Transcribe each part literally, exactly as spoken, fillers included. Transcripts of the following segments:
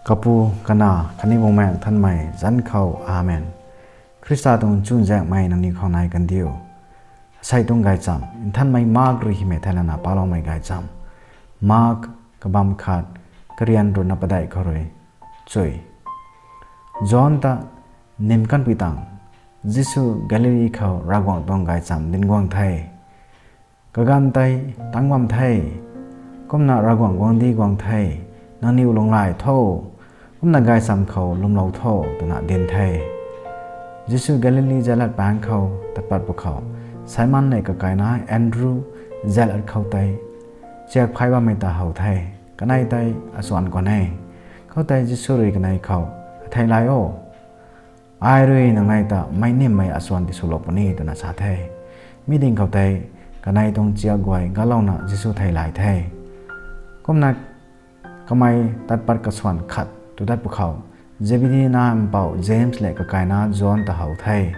Kapu, Kanac khatni Bumaengh Nthanmei zanc khou, Amen. Khrista tuang chuzaenghmei nangniw khou nai kandiu. Asei tuang gaychamv Nthanmei Mark rui hymei thei lana paloumei gaychamv. Mark, kabamv khat, karian ruhna padeih khou rui chui. John ta nim kanpui tangv, Jisu Galili khou Ravguangc tuang gaychamv dinc guang the. Kaganv tei tangc bam the, kumna Ravguangc guangcdic guang the. Nangniw lunghlaic tho, kumna gaychamv khou lwmlou tho, twna dinc the. Jisu Galili zailat paengc khou tat pat pwkhou, Simon lev kakaina Andrew zailat khou tei chiak phay bammei ta how the. Kanei tei achuan khwan e. Khoutei Jisu rui kanei khou, Atheilay o, ai rui nangnei ta meic nimmei achuan tiswlou puni, twna sa the. Mi ding khou tei kanei tuang chiak guay galouna Jisu theilay the. Kumna kamei tat pat kasuan khat tu dat pwkhou, Zebedi na mpouh James lev kakaina John ta how the.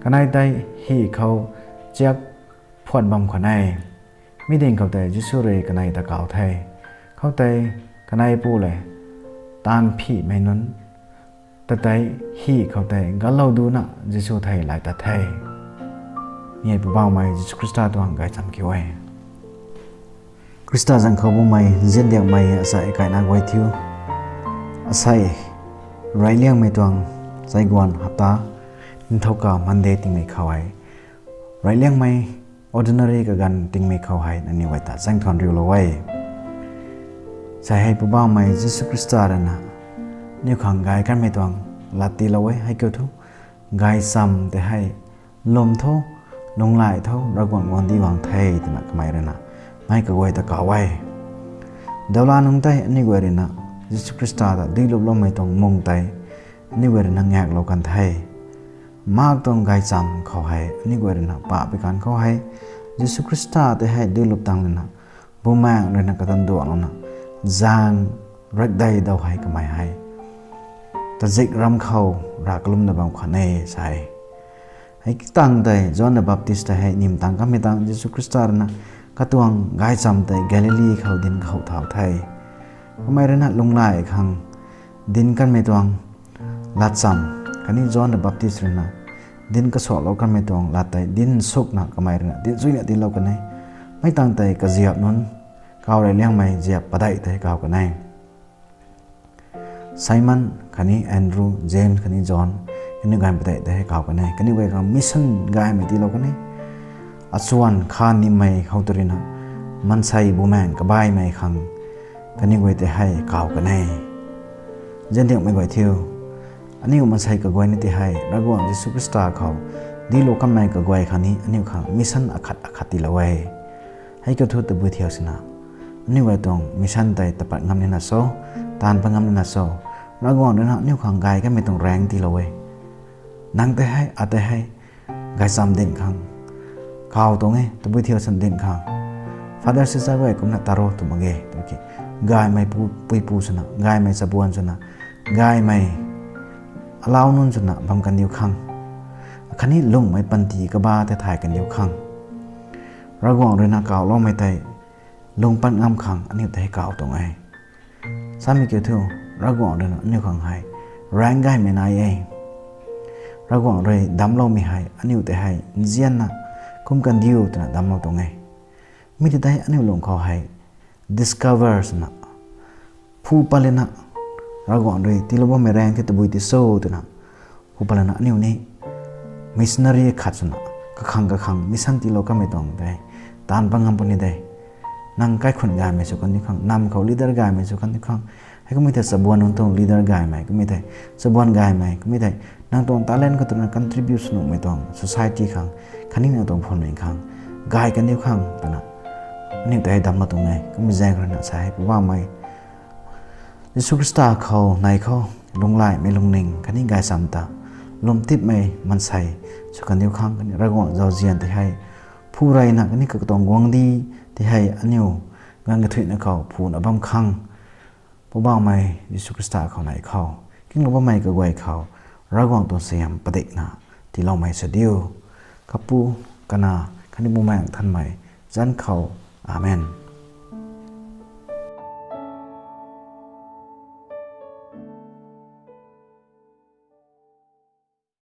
Kanei tei hi khou chiak phuan bam khwan e. Mi ding khou tei Jisu rui kanei ta kauc the. Khoutei kanei pu lev taanv phihmei nunc ta tei hi khou tei galou duna Jisu theilay tat the. Mi hei Poubauhmei Jisu Khrista tuang gaychamv kiu e. Khrista zanc khou bumei nziandiakmei asei kaina guay thiu, asei reyliangmei tuang Chaiguan hapta, ningthauka Monday tingmei khou hei, reyliangmei ordinary kaganv tingmei khou hei nangniw guay ta zaeng thuan riulou e. Asei hei Poubauhmei Jisu Khrista rui na aniu khang gay kanmei tuang lat tiilou e. Hei kiu thu, gaychamv tei hei lwm tho, lunghlaic tho, Ravguangc guangcdic guang the, twna kamei rui na mei kaguay ta kauc e. Daula nungc tei aniu guay rui na Jisu Khrista ta duiluploumei tuang mung tei aniu guay rui na ngaeklou kan the. Mark tuang gaychamv khou hei aniu guay rui na papi kan khou hei, Jisu Khrista tei hei duilup tang lana, Bumaengh rui na katan duanglouna, zaeng rakdei daw hei kamei hei tazik ram khou rav kalumna bam khwan e sa e. Hei tangv tei John the Baptist tei hei nim tang kamei tangv Jisu Khrista rui na katuang gaychamv tei Galili khou dinc khou thau the. Kamei rui na lunghlaic khang dinc kanmei tuang latcham, khatni John the Baptist rui na dinc kasuaklou kanmei tuang lat tei dinc sukna kamei rui na dinc zuina tiilou kan e. Mei tangv tei kaziap nunc, kau reyliangmei ziap padeih tei kauc kan e. Simon khatni Andrew, James khatni John, kaniw ganv padeih tei hei kauc kan e. Kaniw guay khang mission gaymei tiilou kan e. Achuan kha nimmei khou tu rui na, maansei bumaengh kabaymei khang kaniw guay tei hei kauc kan e. Nziandiakmei guay thiu, aniu maansei kaguay ni tei hei Ravguangc Jisu Khrista khou duilou kanmei kaguay khang ni aniu khang mission akhat akhat tiilou e. Hei kiu thu tabui thiu sina, aniu guay tuang mission tei tapat ngam nina cho, taanv pat ngam nina cho, Ravguangc rui na aniu khang gay kanmei tuang raengc tiilou e. Nang tei hei, atei hei, gaychamv dinc khang kauc tuang e, tabui thiu sina dinc khang, Father, Sister guay kumna taro tw mak ge, tiki gaymei pu, puipu swna, gaymei chabuan swna, gaymei alau nunc swna bam kandiu khang, khatni lungmei panty kaba tei thay kandiu khang, Ravguangc rui na kaucloumei tei lung pat ngam khang aniu tei hei kauc tuang e. Samei kiu thu, Ravguangc rui na aniu khang hei raengc gaymei nai e. Ravguangc rui damcloumei hei aniu tei hei nzianna kum kandiu twna damclou tuang e. Mi tei tei aniu lung khou hei discover swna, phu pat lana, Ravguangc rui tiilou bammei raengc tei tabui ti cho twna phu pat lana aniu ni missionary khat swna kakhang kakhang mission tiilou kanmei tuang tei taanv pat ngam puni de. Nang kaikhunc gaymei sw kandiu khang, nam khou leader gaymei sw kandiu khang, heikummei tei chabuan nunc tuang leader gaymei, kummei tei chabuan gaymei, kummei tei nang tuang talent khou twna contribute sw nuhmei tuang society khang, khatni nang tuang phuanmei khang gay kandiu khang twna aniu tei hei damclou tuang e. Kummei zaeng rui na sa hei Poubauhmei Jisu Khrista khou nei khou lunghlaicmei lungning khatni gaychamv ta lwm tipmei maansei sw kandiu khang, khatni Ravguangc zauzian tei hei phu reyna khatni katuang guangcdic tei hei aniu ganv kathuicna khou phuna bam khang, Poubauhmei Jisu Khrista khou nei khou kinglou bammei kaguay khou Ravguangc tuang suaihiam padikna tiiloumei sw diu. Kapu, Kanac khatni Bumaengh Nthanmei zanc khou. Amen.